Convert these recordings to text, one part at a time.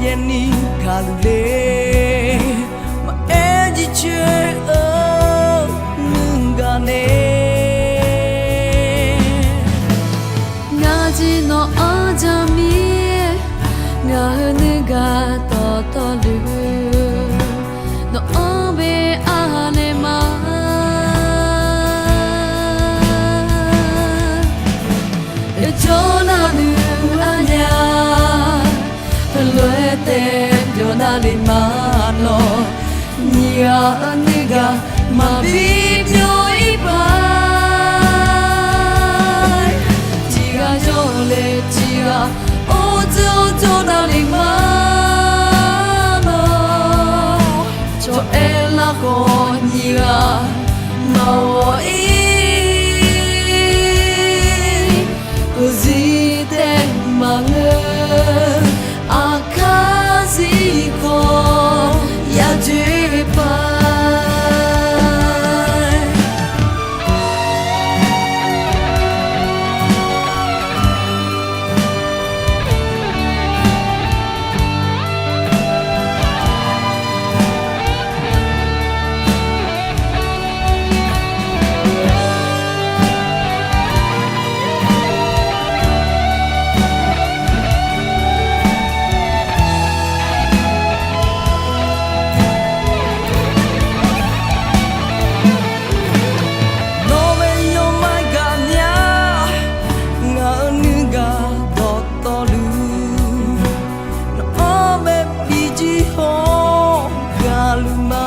Yaꞈ nyi gaˬ luˬ le, maꞈ ehˉ ji chehˇ-oˬ, nuˇ gaˬ ne. Ngaˬ ji nawˬ aˉ jaˇ miˇ, ngaˬ hui nuˇ gaˬ tawˍ tawˍ luˬ, nawˬ aˉ ve a ha leh ma. Cawˬ naˍ nuˬ aˉ yaˇ, hk'e loꞈ-e tehꞈ cawˬ naˍ le ma nawˬ, nyi g'a nuˇ gaˬ maˇ biˇ pyawˇ iˉ pa. Chi g'a yawˇ leh chi g'a oˇ tcuhˇ cawˬ naˍ le ma nawˬ, chaw ehˉ laˇ k'o nyi g'a maˇ g'awˬ iˉ. Kuˬ zi tehꞈ maˇ ngeuˇ, a hkaˇ zi k'o yaˇ jeˇ pa. Nawˬ ve yawˇ maˇ gaˬ nyaˇ, ngaˬ hui nuˇ gaˬ dawˬ tawˍ luˬ, nawˬ aˉ ve biˇ jiˇ hawˉ gaˬ luˬ ma.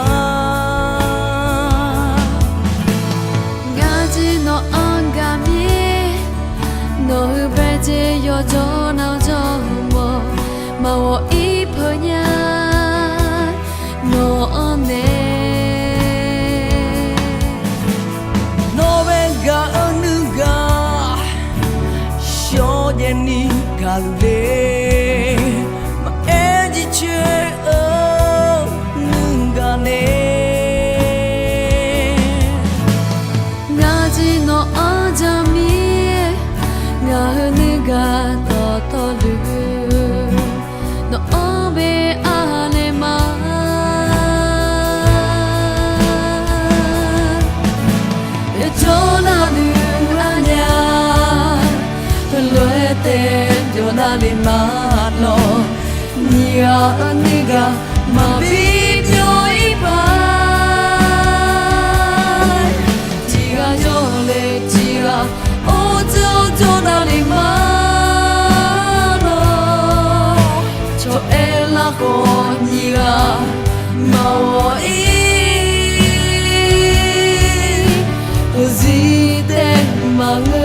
Ngaˬ ji nawˬ aˉ gaˬ miˇ, nawˬ hui pehˇ ce yawˇ cawˬ naˍ cawˬ mawˬ, maˇ g'awˬ iˉ hpeuꞈ nyaˇ nawˬ aˉ nehˬ. Nawˬ ve gaˬ nuˇ gaˬ, shawˍ jehˬ nyi gaˬ luˬ le, maꞈ ehˉ ji chehˇ-oˬ, nuˇ gaˬ ne. Ngaˬ ji nawˬ aˉ jaˇ miˇ, ngaˬ hui nuˇ gaˬ tawˍ tawˍ luˬ, nawˬ aˉ ve a ha leh ma. Cawˬ naˍ nuˬ aˉ yaˇ, loꞈ-e tehꞈ cawˬ naˍ le ma nawˬ, nyi g'a nuˇ gaˬ maˇ biˇ pyawˇ iˉ pa. Chi g'a yawˇ leh chi g'a oˇ tcuhˇ cawˬ naˍ le ma nawˬ, chaw ehˉ laˇ k'o nyi g'a maˇ g'awˬ iˉ. Kuˬ zi tehꞈ maˇ ngeuˇ